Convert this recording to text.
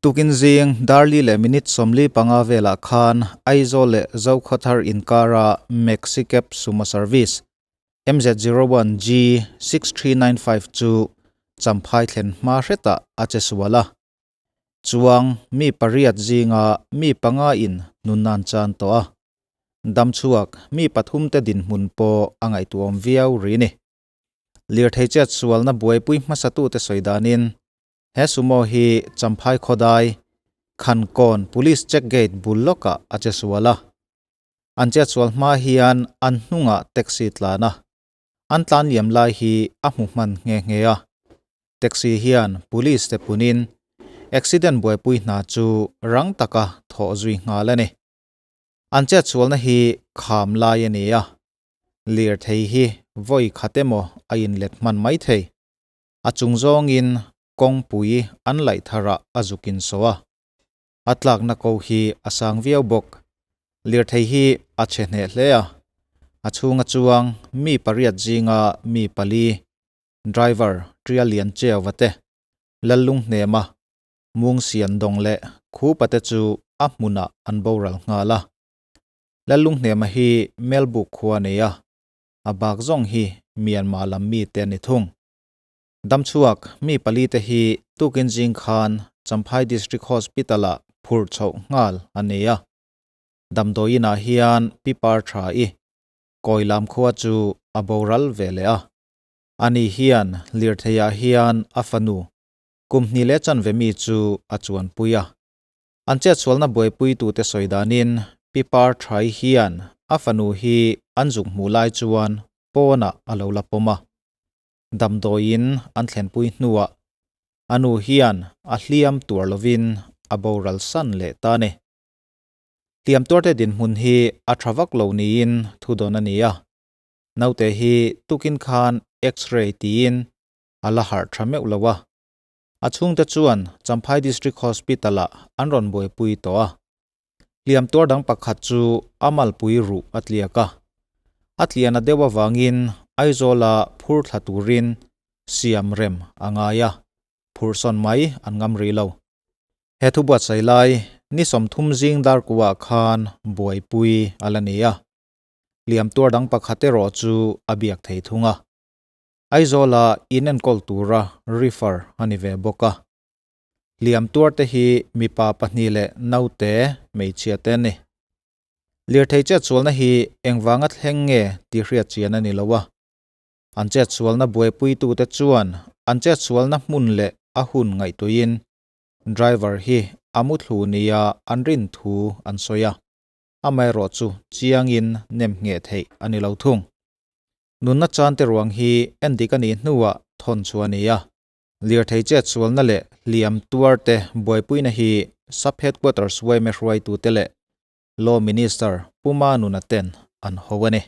Tukin zing dar li leh minute 45 velah khan Aizawl leh Zokhawthar inkara Maxi Cab Sumo Service MZ01G 6395 chu Champhai thlen hma hretah a che sual a. Chuang mi pariat zinga mi panga in nunnan chan tawh a. Damchhuak mi pathum te dinhmun pawh a ngaihtuahawm viau rih ni. Lirthei chet sualna buaipui hmasatute sawi danin he sumo hi Champhai khawdai Khankawn Police Check Gate bul lawkah a che sual a. An chet sual hma hian an hnungah taxi tlan a, an tlan liam lai hi a hmu hman nghe nghe a. Taxi hian police te punin accident buaipui hna chu rang taka thawh zui nghal a ni. An chet sualna hi kham lai a ni a, lirthei hi vawi khat emaw a inlet hman mai thei. A chung zawngin kawngpui an laih tharah a zuk insawh a. A tlakna ko hi a sang viau bawk. Lirthei hi a chhe hneh hle a, a chhunga chuang mi pariat zinga mi pali, driver Ṭia Lian Cheuva te, Lallung Hnema, Mung Sian Dawng leh Khupa te chu a hmunah an boral nghal a. Lallung Hnema hi Melbuk khua a nei a, a bak zawng hi Myanmar lam mite a ni thung. Damchhuak mi pali te hi tukin zing khan Champhai District Hospital-ah phurh chhoh nghal a ni a. Damdawiinah hian Pi Par Tha i kawi lam khua chu a boral ve leh a. Ani hian lirtheiah hian a fanu kum hnih leh chanve mi chu a chuanpui a. An chetsualna buaipuitute sawi danin Pi Par Tha i hian a fanu hi an zuk hmuh lai chuan pawnah a lo la pawm a. Damdawiin an thlenpui hnuah a nu hian a hliam tuar lovin a boral san leh ta a ni. Hliam tuarte dinhmun hi a tha vak lo niin thu dawn a ni a, naute hi tukin khan X-ray tiin a la harh tha meuh lo a. A chhungte chuan Champhai District Hospital-ah an rawn buaipui tawh a. Hliam tuar dang pakhat chu a malpui ruh a tliak a. A tliahna deuh avangin Aizawla phur thla turin siam rem a ngai a, phurhsawn mai an ngam rih lo. He thu buatsaih lai ni 30 zing dar kuah khan buaipui a la ni a. Hliam tuar dang pakhat erawh chu a biak thei thung a. Aizawla inenkawl tura refer a ni ve bawk a. Hliam tuarte hi mipa pahnih leh naute hmeichhia te an ni. Lirthei chetsualna hi engvanga thleng nge tih hriat chian a ni lo a. An chetsualna buaipuitute chuan an chetsualna hmun leh a hun ngaihtuahin driver hi a muthlu nia an rin thu an sawi a, amaherawhchu chiangin nem ngheh theih a ni lo thung. Nunna chante ruang hi endik a nih hnuah thawn chhuah a ni a. Lirthei chetsualna leh hliam tuarte buaipuina hi Sub Headquarters yma hruaitute leh Law Minister Pu Manuna ten an ho a ni.